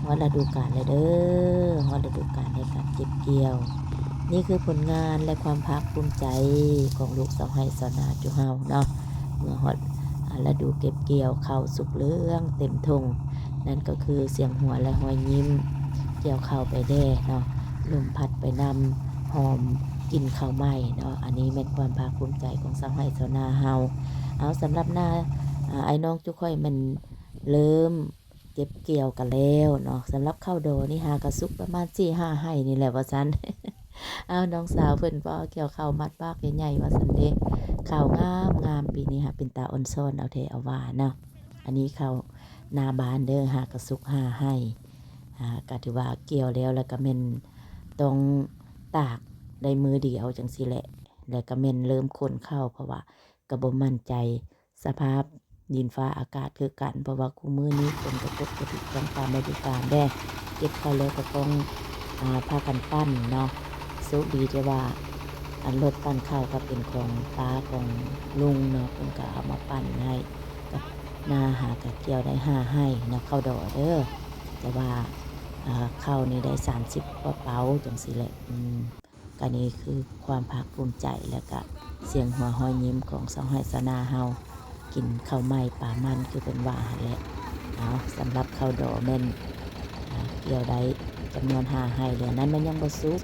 ຮອດລະດູການແລ້ວເດີ ຮອດລະດູການໃນການເກັບກ່ຽວ. ນີ້ຄືຜົນງານ ແລະ ຄວາມພາກພູມໃຈຂອງລູກຊາວໄຮ່ຊາວນາຈຸເຮົາເນາະ. ເມື່ອຮອດ ອາ ລະດູເກັບກ່ຽວ ເຂົ້າສຸກເຫຼືອງເຕັມທົ່ງ, ນັ້ນກໍຄືສຽງຫົວ ແລະ ຮອຍຍິ້ມ. ກ່ຽວເຂົ້າໄປແດ່ເນາະ, ລົມພັດໄປນຳ ຫອມກິ່ນເຂົ້າໃໝ່ເນາະ. ອັນນີ້ແມ່ນຄວາມພາກພູມໃຈຂອງຊາວໄຮ່ຊາວນາເຮົາ. ເອົາ ສຳລັບນາ ອາ ອ້າຍນ້ອງຈຸຂ້ອຍແມ່ນເລີ່ມ ເກັບກ່ຽວກັນແລ້ວເນາະ. ສຳລັບເຂົ້າດໍນີ້ຫາກະສຸກປະມານສີ່ຫ້າໄຮ່ນີ້ແຫຼະວ່າຊັ້ນ. ອ້າວ ນ້ອງສາວເພິ່ນເວົ້າ ກ່ຽວເຂົ້າມັດບາກໃຫຍ່ໆວ່າຊັ້ນເດ້. ເຂົ້າງາມໆ ປີນີ້ຫາເປັນຕາອ່ອນຊ້ອນເອົາແທ້ເອົາວ່າເນາະ. ອັນນີ້ເຂົ້ານາບ້ານເດີ ຫາກະສຸກຫ້າໄຮ່. ຫາກະຖືວ່າກ່ຽວແລ້ວ ແລ້ວກະແມ່ນຕ້ອງຕາກໄດ້ມື້ດຽວຈັ່ງຊີ້ແຫຼະ ແລ້ວກະແມ່ນເລີ່ມຂົນເຂົ້າ ເພາະວ່າກະບໍ່ໝັ້ນໃຈ ສະພາບດິນຟ້າອາກາດຄືກັນ ເພາະວ່າຄູ່ມື້ນີ້ຝົນກະຕົກກະຕິດຕ້ອງຕາມລະດູການແດ່. ເກັບເຂົ້າແລ້ວກະຕ້ອງ ອາ ພາກັນປັ່ນເນາະ. ໂຊກດີທີ່ວ່າ ອັນລົດປັ່ນເຂົ້າກະເປັນຂອງປ້າຂອງລຸງເນາະ, ເພິ່ນກະເອົາມາປັ່ນໃຫ້ກັບນາ. ຫາກະກ່ຽວໄດ້ຫ້າໄຮ່ເນາະ ເຂົ້າດໍເດີ. ແຕ່ວ່າ ອາ ເຂົ້ານີ້ໄດ້ສາມສິບກວ່າເປົາຈັ່ງຊີ້ແຫຼະ. ອືມ ກະນີ້ຄືຄວາມພາກພູມໃຈ ແລະກະສຽງຫົວຮອຍຍິ້ມຂອງຊາວໄຮ່ຊາວນາເຮົາ ກິນເຂົ້າໃໝ່ປາມັນຄືເພິ່ນວ່າຫັ້ນແຫຼະ. ເອົາ ສຳລັບເຂົ້າດໍແມ່ນ ອາ ກ່ຽວໄດ້ຈຳນວນຫ້າໄຮ່ ເຫຼືອນັ້ນມັນຍັງບໍ່ສຸກ.